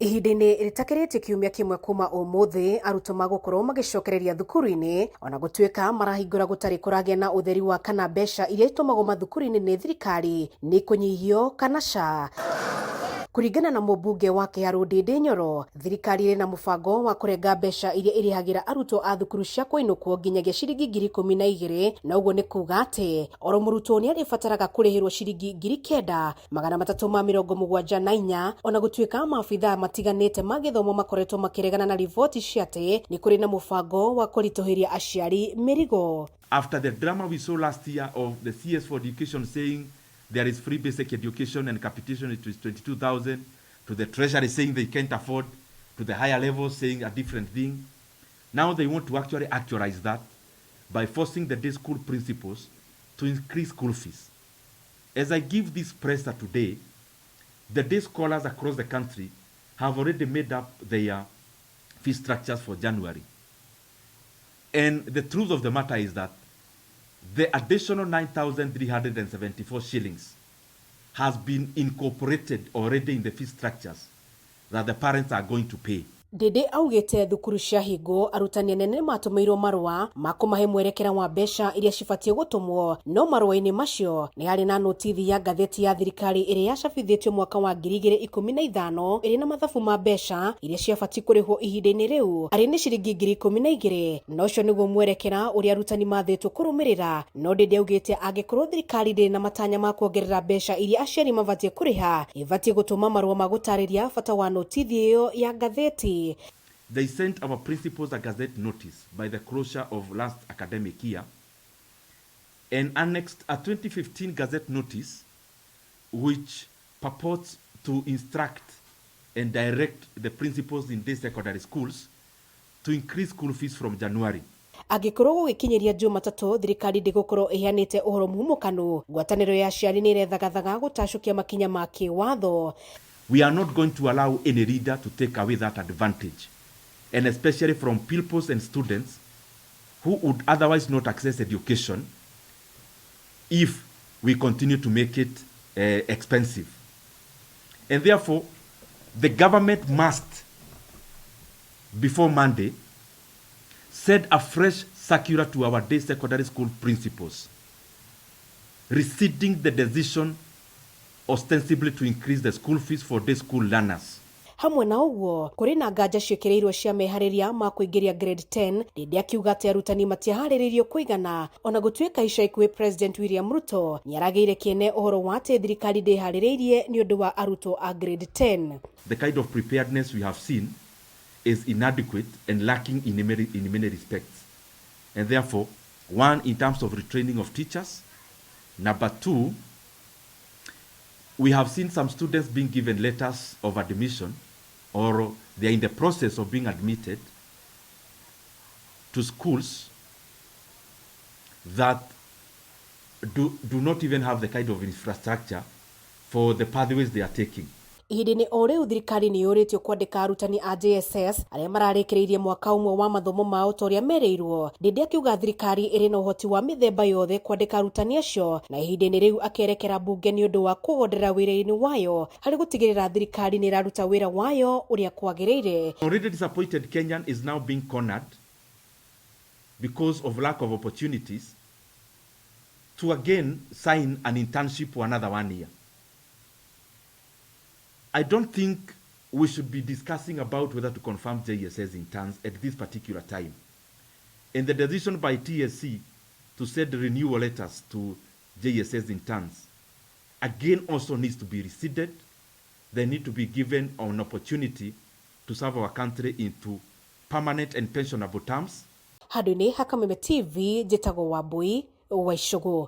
Ihinda-inĩ rĩtakĩrĩtie kiumia kĩmwe kuma ũmũthĩ, arutwo magũkorwo magĩcokereria thukuru-inĩ ona gũtuĩka marahingũra gũtarĩ kũragĩa na ũtheri wa kana mbeca iria itũmagwo mathukuru-inĩ nĩ thirikari nĩ ikũnyihio kana ca. Kũringana na mũmbunge wa Kĩharũ Ndĩndĩ Nyoro, thirikari ĩrĩ na mũbango wa kũrenga mbeca iria ĩrĩhagĩra arutwo a thukuru cia kũinũkwo nginyagia ciringi 12,000, na ũguo nĩ kuga atĩ oro mũrutwo nĩ arĩbataraga kũrĩhĩrwo ciringi 9,374, ona gũtuĩka maabithaa matiganĩte ma gĩthomo makoretwo makĩregana na riboti cia atĩ nĩ kũrĩ na mũbango wa kũritũhĩria aciari mĩrigo. After the drama we saw last year of the CS for Education saying there is free basic education and capitation it is 22,000, to the Treasury saying they can't afford, to the higher levels saying a different thing. Now they want to actually actualize that by forcing the day school principals to increase school fees. As I give this presser today, the day scholars across the country have already made up their fee structures for January. And the truth of the matter is that the additional 9,374 shillings has been incorporated already in the fee structures that the parents are going to pay. Ndĩndĩ augĩte thukuru ciahingwo, arutani anene nĩmatũmĩirwo marũa ma kũmahe mwerekera wa mbeca iria cibatiĩ gũtũmwo, no marũa-inĩ macio nĩ harĩ na notithi ya ngathĩti ya thirikari ĩrĩa yacabithĩtio mwaka wa 2015 ĩrĩ na mathabu ma mbeca iria ciabatiĩ kũrĩhwo ihinda-inĩ rĩu arĩ nĩ ciringi 12,000, na ũcio nĩguo mwerekera ũrĩa arutani mathĩtwo kũrũmĩrĩra. No Ndĩndĩ augĩte angĩkorwo thirikari ndĩrĩ na matanya ma kuongerera mbeca iria aciari mabatiĩ kũrĩha, ĩbatiĩ gũtũma marũa ma gũtarĩria bata wa notithi ĩyo ya ngathĩti. They sent our principals a gazette notice by the closure of last academic year and annexed a 2015 gazette notice which purports to instruct and direct the principals in these secondary schools to increase school fees from January. Angĩkorwo gũgĩkinyĩria Jumatatũ thirikari ndĩgũkorwo ĩheanĩte ũhoro muhumũkanu, ngwatanĩro ya aciari nĩ ĩrethagathaga gũtacũkia makinya ma kĩwatho. We are not going to allow any leader to take away that advantage, and especially from pupils and students who would otherwise not access education if we continue to make it expensive. And therefore, the government must, before Monday, send a fresh circular to our day secondary school principals, rescinding the decision ostensibly to increase the school fees for day school learners. Hamwe na ũguo, kũrĩ na nganja ciĩkĩrĩirwo cia meharĩria ma kũingĩria grade 10, Ndĩndĩ akiuga atĩ arutani matiaharĩrĩirio kũigana, ona gũtuĩka ica ikuhĩ President William Ruto nĩaragĩire kĩene ũhoro wa atĩ thirikari ndĩharĩrĩirie nĩ ũndũ wa arutwo a grade 10. The kind of preparedness we have seen is inadequate and lacking in many respects. And therefore, one, in terms of retraining of teachers. Number two, we have seen some students being given letters of admission, or they are in the process of being admitted to schools that do not even have the kind of infrastructure for the pathways they are taking. Ihinda-inĩ o rĩu, thirikari nĩ yũrĩtio kwandĩka arutani a JSS arĩa mararĩkĩrĩirie mwaka ũmwe wa mathomo mao ta ũrĩa merĩirwo. Ndĩndĩ akiuga thirikari ĩrĩ na ũhoti wa mĩthemba yothe kwandĩka arutani acio, na ihinda-inĩ rĩu akerekera mbunge nĩ ũndũ wa kũgonderera wĩra-inĩ wayo harĩ gũtigĩrĩra thirikari nĩ ĩraruta wĩra wayo ũrĩa kwagĩrĩire. Already disappointed Kenyan is now being cornered because of lack of opportunities to again sign an internship for another one year. I don't think we should be discussing about whether to confirm JSS interns at this particular time. And the decision by TSC to send renewal letters to JSS interns again also needs to be rescinded. They need to be given an opportunity to serve our country into permanent and pensionable terms. Handũ-inĩ ha Kameme TV, njĩtagwo Wambui wa Icũgũ.